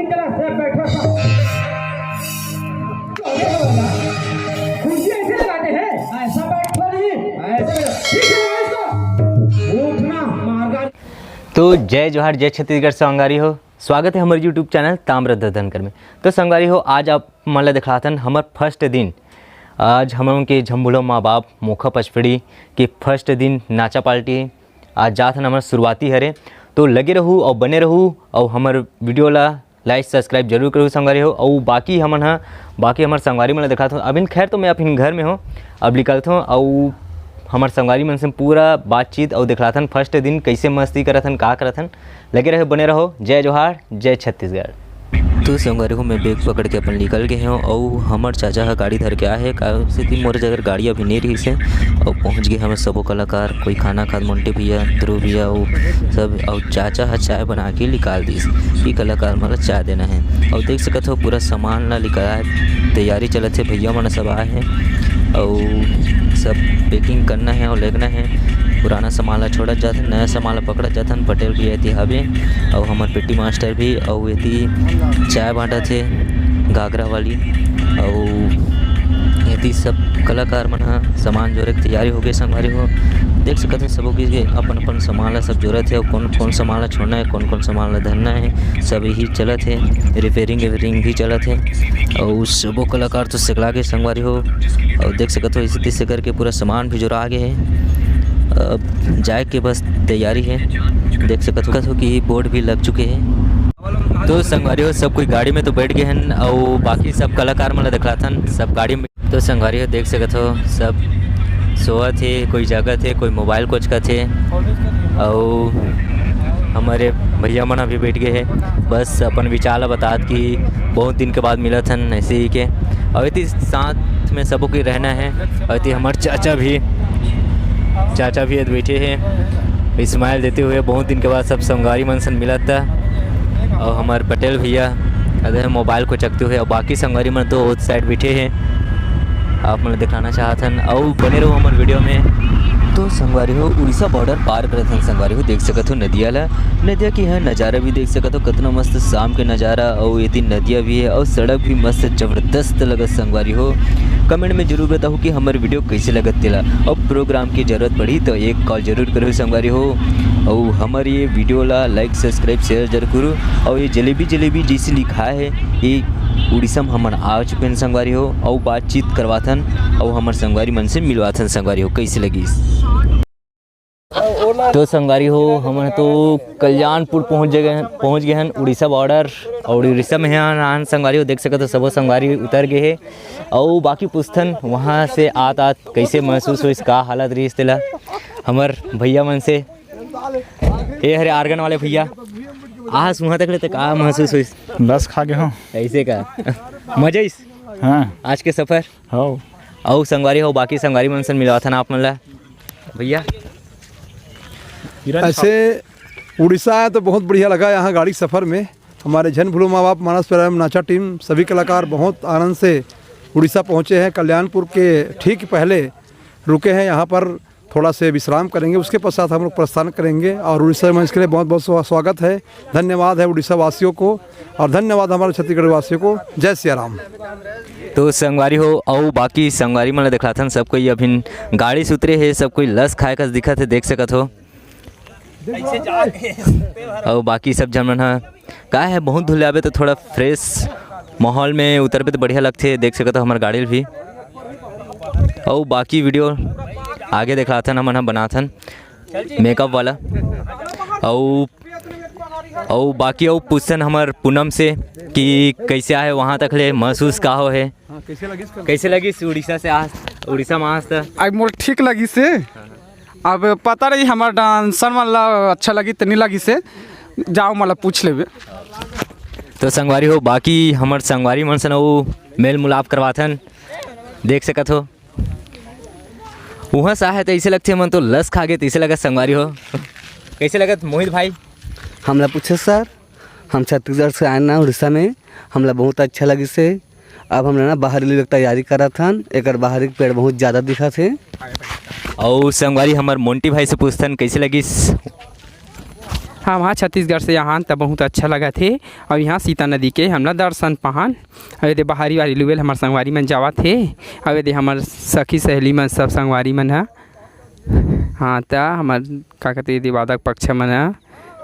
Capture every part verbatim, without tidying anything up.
Class से बैठो सब। कुर्सी ऐसे लगाते हैं, ऐसा बैठो नहीं, ऐसे बैठो। ठीक है, इसको उठना, मारना। तो जय जोहार, जय छत्तीसगढ़ संगवारी हो। स्वागत है हमारे YouTube चैनल ताम्रध्वज धनकर में। तो संगवारी हो, आज आप मन ला दिखलाथन हमर फर्स्ट दिन। आज हमन के झम्बुलो माँ बाप मोखा पचपेड़ी के फर्स्ट दिन नाचा पार्टी आज जात हन, हमर शुरुआती हरे। तो लगे रहू और बने रहू और हमर वीडियो ला लाइक सब्सक्राइब जरूर करू संगवारी हो। और बाकी हमन ह बाकी हमर संगवारी मन ला दिखलाथन। अबिन खैर तो मैं अपन घर में हो, अब निकलथों और हमर संगवारी मन से पूरा बातचीत और दिखलाथन फर्स्ट दिन कैसे मस्ती करत हन, का करत हन। लगे रहो, बने रहो। जय जोहार, जय छत्तीसगढ़। तो संगवारी हो, मैं बैग पकड़ के अपन निकल गए हूँ और हमर चाचा ह गाड़ी धर के आए हे, काहे से कि मोर जगह गाड़ी अभी नहीं रही से। और पहुँच गए हमें सबो कलाकार, कोई खाना खात मोंटी भैया, ध्रुव भैया, वो सब। और चाचा ह चाय बना के निकाल दीस कि कलाकार मन ला चाय देना है। और देख सकत हो पूरा सामान ला निकाल तैयारी चलत हे, भैया मन सब आए हैं और सब पैकिंग करना है और लेगना है। पुराना सामान ला छोड़त जात हे, नया सामान ला पकड़त जात हन। पटेल भी एती हवे और हमर पेटी मास्टर भी, और एती चाय बांटत हे घाघरा वाली, और एती सब कलाकार मन ह सामान जोरे के तैयारी हो गए संगवारी हो। देख सकत हे सबो के अपन अपन सामान ला सब जोरत हे, और कौन कौन सामान ला छोड़ना है, कौन कौन सामान ला धरना है, सब यही चलत है। रिपेयरिंग वेपेयरिंग भी चलत है और सबो कलाकार तो सकला के संगवारी हो। और देख सकत हो इसे तैसे करके पूरा सामान भी जोरा आगे है। अब जाए के बस तैयारी है। देख सकत हो कि बोर्ड भी लग चुके हैं। तो संगवारी हो, सब कोई गाड़ी में तो बैठ गए हैं और बाकी सब कलाकार मन ला दिखलाथन सब गाड़ी में। तो संगवारी हो, देख सकत हो सब सोवत हे, कोई जगत हे, कोई मोबाइल कोचकत हे। और हमारे भैया मन अभी बैठ गए हैं, बस अपन विचार ला बतात कि बहुत दिन के बाद मिलत हन ऐसे ही के। और इतनी साथ में सबो के रहना है। और इतनी हमारे चाचा भी, चाचा भी बैठे हैं, स्माइल देते हुए। बहुत दिन के बाद सब संगवारी मन सन मिलत था। और हमारे पटेल भैया अदे मोबाइल कोचकते हुए, और बाकी संगवारी मन तो उस साइड बैठे हैं, आप मन ला दिखाना चाहत हन। और बने रहो हमारे वीडियो में। तो संगवारी हो, उड़ीसा बॉर्डर पार करत हन संगवारी हो, देख सकत हो नदिया ला। नदिया के यहाँ नज़ारा भी देख सकत हो, कितना मस्त शाम के नज़ारा। और ये तीन नदिया भी है और सड़क भी मस्त जबरदस्त लगत संगवारी हो। कमेंट में जरूर बताओ कि हमारे वीडियो कैसे लगत तेला। और प्रोग्राम की जरूरत पड़ी तो एक कॉल जरूर करो संगवारी हो। और हमारे ये वीडियो ला लाइक सब्सक्राइब शेयर जरूर करो। और ये जलेबी जलेबी जैसे लिखा है, ये उड़ीसा में हमन आ चुके हैं संगवारी हो। और बातचीत करवाथन और हमारे संगवारी मन से मिलवाथन संगवारी हो, कैसे लगी। तो संगवारी हो, हमन तो कल्याणपुर पहुंच गए, पहुंच गए हैं उड़ीसा बॉर्डर। और उड़ीसा में यहाँ आन संगवारी हो, देख सकत हो सबो संगवारी उतर गए हैं। और बाकी पुछथन वहाँ से आत आत कैसे महसूस होइस, का हालत रहिस तेला हमर भैया मन से। ये हरे आर्गन वाले भैया, आज वहाँ तक ले तो का महसूस होइस? लस खा गए हो। ऐसे का मजा इस हाँ। आज के सफर। हाँ। और संगवारी हो, बाकी संगवारी मन से मिलवाथन आप मन ला। भैया, ऐसे उड़ीसा आए तो बहुत बढ़िया लगा यहाँ गाड़ी सफर में। हमारे झन भूलो माँ बाप मानस प्यारा नाचा टीम सभी कलाकार बहुत आनंद से उड़ीसा पहुँचे हैं। कल्याणपुर के ठीक पहले रुके हैं, यहाँ पर थोड़ा से विश्राम करेंगे, उसके पश्चात हम लोग प्रस्थान करेंगे। और उड़ीसा में इसके लिए बहुत बहुत स्वा-, स्वागत है, धन्यवाद है उड़ीसा वासियों को और धन्यवाद हमारे छत्तीसगढ़ वासियों को। जय सिया राम। तो संगवारी हो, अउ बाकी संगवारी मन ल दिखलाथन, सब कोई अभिन गाड़ी से उतरे हे, सब कोई लस खाए कस दिखत हे, देख सकत हो। अउ बाकी सब झन मन ह का हे, बहुत धुल आबे तो थोड़ा फ्रेश माहौल में उतरबे तो बढ़िया लगथे। देख सकत हो हमर गाड़ी ल भी। अउ बाकी वीडियो आगे दिखलाथन, हमन ह बनाथन मेकअप वाला। अउ, अउ बाकी अउ पूछन हमर पूनम से कि कैसे आहे वहाँ तक ले, महसूस का हो हे? हाँ, कैसे लगिस? कैसे लगिस उड़ीसा से आज, उड़ीसा में आज तक? अब मोर ठीक लगिस हे। अब पता नहीं हमर डांसर मन ला अच्छा लगिस त नहीं लगिस हे, जाओ मतलब पूछ लेबे। तो संगवारी हो, बाकी हमर संगवारी मन से न वो मेल मुलाप करवाथन, देख सकत हो। उहाँ से आहे त ऐसे लगथे, मन तो लस खा गे, तैसे लगत संगवारी हो। कैसे लगत मोहित भाई? हमला पूछे सर, हम छत्तीसगढ़ से आए ना उड़ीसा में, हमला बहुत अच्छा लगिस हे। अब हम ना बाहर ले तैयारी करत हन, एकर बाहर के पेड़ बहुत ज़्यादा दिखत हे। अउ संगवारी हमर मोंटी भाई से पूछथन कैसे लगिस? हम हाँ छत्तीसगढ़ से आहन त बहुत अच्छा लगत हे। अउ यहाँ सीता नदी के हमला दर्शन पाहन। अउ एदे बाहरी वाली लुवेल हमर संगवारी मन जावत हे। अउ एदे हमर सखी सहेली मन सब संगवारी मन ह। हाँ त हमर का कहते एदे वादक पक्ष मन ह,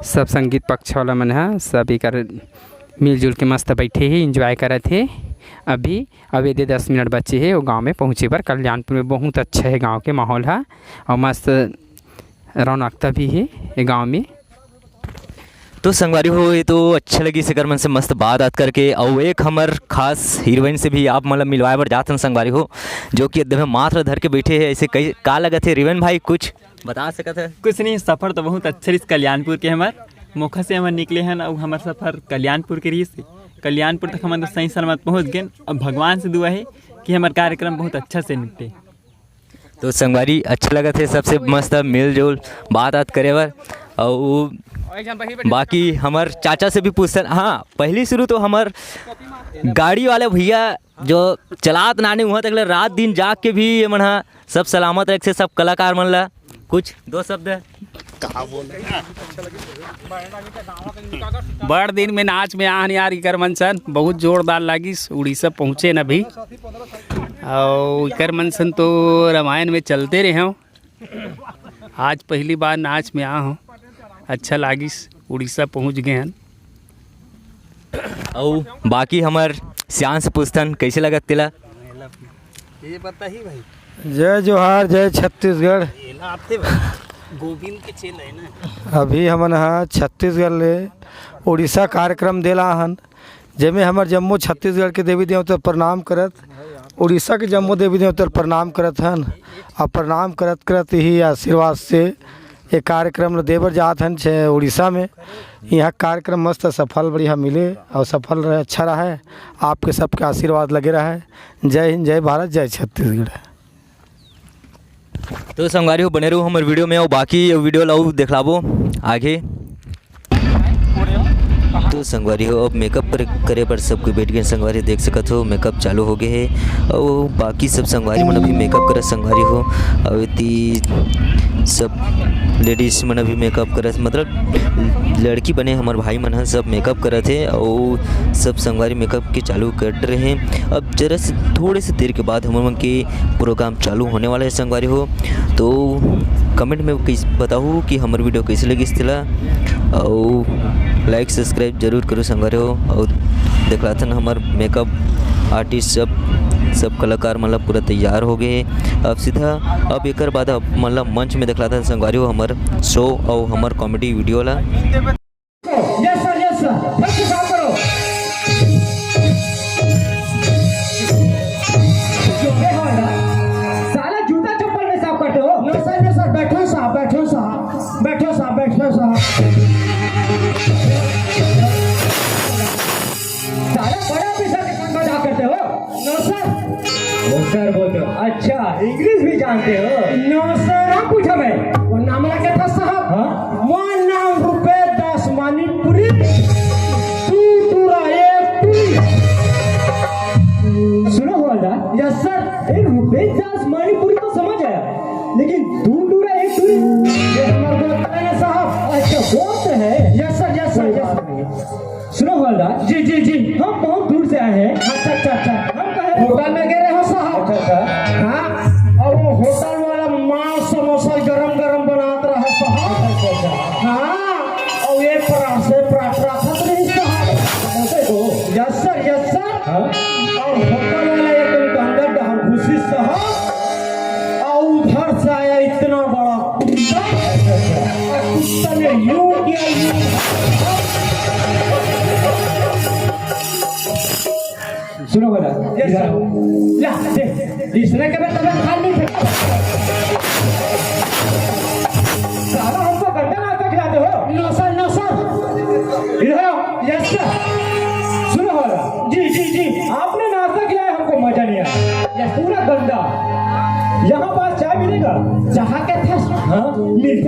सब संगीत पक्ष वाला मन ह, सब एकर मिलजुल के मस्त बैठे हे, एंजॉय करत हे। अभी अउ एदे दस मिनट बचे हे, वो गाँव में पहुँचे बर। कल्याणपुर में बहुत अच्छा हे गाँव के माहौल ह, अउ मस्त रौनकता भी हे ये गाँव में। तो संगवारी हो, ये तो अच्छा लगिस एकर मन से मस्त बात बात करके। अउ एक हमर खास हीरोइन से भी आप मन ल मिलवाए बर जात हन संगवारी हो, जो कि एकदम माथ ल धर के बैठे हे। ऐसे कई का लगत हे हीरोइन भाई, कुछ बता सकत है? कुछ नहीं, सफर तो बहुत अच्छा रहिस कल्याणपुर के हमर। मोखा से हमन निकले हन अउ हमर सफर कल्याणपुर के रहिस। कल्याणपुर तक हमन तो सही सलामत पहुँच गेन। अब भगवान से दुआ हे कि हमर कार्यक्रम बहुत अच्छा से निपटे। तो संगवारी, अच्छा लगत हे सबसे मस्त मिलजुल बात बात करे बर। अउ बाकी हमर चाचा से भी पूछथन। हाँ, पहली शुरू तो हमर गाड़ी वाले भैया जो चलात नाने, उहाँ तक ले रात दिन जाग के भी ये मन ह सब सलामत रखे, सब कलाकार मन ला कुछ दो शब्द। बड़ दिन में नाच में आहन यार, इकर मन सन बहुत जोरदार लागिस। उड़ीसा पहुँचे न अभी, अउ इकर मन सन तो रामायण में चलते रहे हों। आज पहली बार नाच में आ हों, अच्छा लागिस। उड़ीसा पहुँच गए हन। अउ बाकी हमर सियान से पूछथन, कैसे लगत तेला? ये पता ही भाई। जय जोहार, जय छत्तीसगढ़। ये ना आते भाई, गोविंद के चेला है ना। अभी हमन ह छत्तीसगढ़ ले उड़ीसा कार्यक्रम देला हन, जेमे हमर जम्मो छत्तीसगढ़ के देवी देवता प्रणाम करत, उड़ीसा के जम्मो देवी देवता प्रणाम करत हन। अउ प्रणाम करत करत ही आशीर्वाद से ये कार्यक्रम ल दे बर जात हन छे उड़ीसा में। यहाँ कार्यक्रम मस्त सफल बढ़िया मिले अउ सफल रहे, अच्छा रहे। आपके सबके आशीर्वाद लगे रहे। जय हिंद, जय भारत, जय छत्तीसगढ़। तो संगवारी हो, बने रहू हमर वीडियो में, अउ बाकी ये वीडियो ला अउ देखलाबो आगे। तो संगवारी हो, अब मेकअप पर, करे बर सबके बैठ गए संगवारी, देख सकत हो मेकअप चालू हो गए हे। अउ बाकी सब संगवारी मन अभी मेकअप करत संगवारी हो, अउ एती सब लेडीज मन अभी मेकअप करत, मतलब लड़की बने हमर भाई मन ह सब मेकअप करत हे, अउ सब संगवारी मेकअप के चालू कर रहे हैं। अब जरा से थोड़े से देर के बाद हमर मन के प्रोग्राम चालू होने वाला है संगवारी हो। तो कमेंट में कइस-, बताहू कि हमर वीडियो कैसे लगिस तेला, अउ लाइक सब्सक्राइब जरूर करू संगवारी हो। अउ देखलाथन हमर मेकअप आर्टिस्ट सब, सब कलाकार मन ला पूरा तैयार हो गए हे। अब सीधा, अब एकर बाद आप मन ला मंच में देखलाथन संगवारी हो हमर शो अउ हमर कॉमेडी वीडियो ला। यस सर, यस सर, फट से काम करो। साला जूता चप्पल में साफ करते हो? नो सर, नो सर, बैठो साहब, बैठो साहब, बैठो साहब, बैठो साहब। साला बड़ा ऑफिसर के साथ मजाक करते हो? नो सर। वो सर बोलते हो। अच्छा, इंग्लिश भी जानते हो? नो सर। क्या पूछा मैं? वो नाम वाला क्या था साहब? हाँ? वो नाम रुपेश दास मणिपुरी। टू टू रा एक टू। सुनो हवलदार। Yes sir. ए, रुपेश दास मणिपुरी तो समझ आया, लेकिन टू टू रा एक टू? ये हमारे दोस्त है ना साहब। अच्छा, दोस्त है? यस सर, यस सर, कोई यस बात सर। नहीं। सुनो हवलदार। जी, जी, जी। हम बहुत दूर से आए हैं। अच्छा, अच्छा, अच्छा। हम कह रहे होटल में गए रहे हो साहब? अच्छा, अच्छा। हाँ, और वो होटल वाला मांस समोसा गरम गरम बनात रहा साहब। अच्छा, अच्छा। हाँ, और ये पराठे, पराठा था तो नहीं साहब? ऐसे को? Yes sir, yes sir. हाँ? और होटल वाला एकदम गंदा डहर घुसी साहब। और उधर से आया इतना बड़ा कुत्ता। अच्छा, अच्छा। और कुत्ता ने यूं किया, यूं। सुनो बेटा, यस सर। ला, दे। इसने कभी तबीयत खराब नहीं थी। साला हमको गंदा नाश्ता खिलाते हो? नो सर, नो सर। इधर आओ। Yes sir. सुनो हवलदार। जी, जी, जी। आपने नाश्ता खिलाया, हमको मजा नहीं आया। यस। पूरा गंदा। यहाँ पास चाय मिलेगा? चाह के थे? हाँ, मिल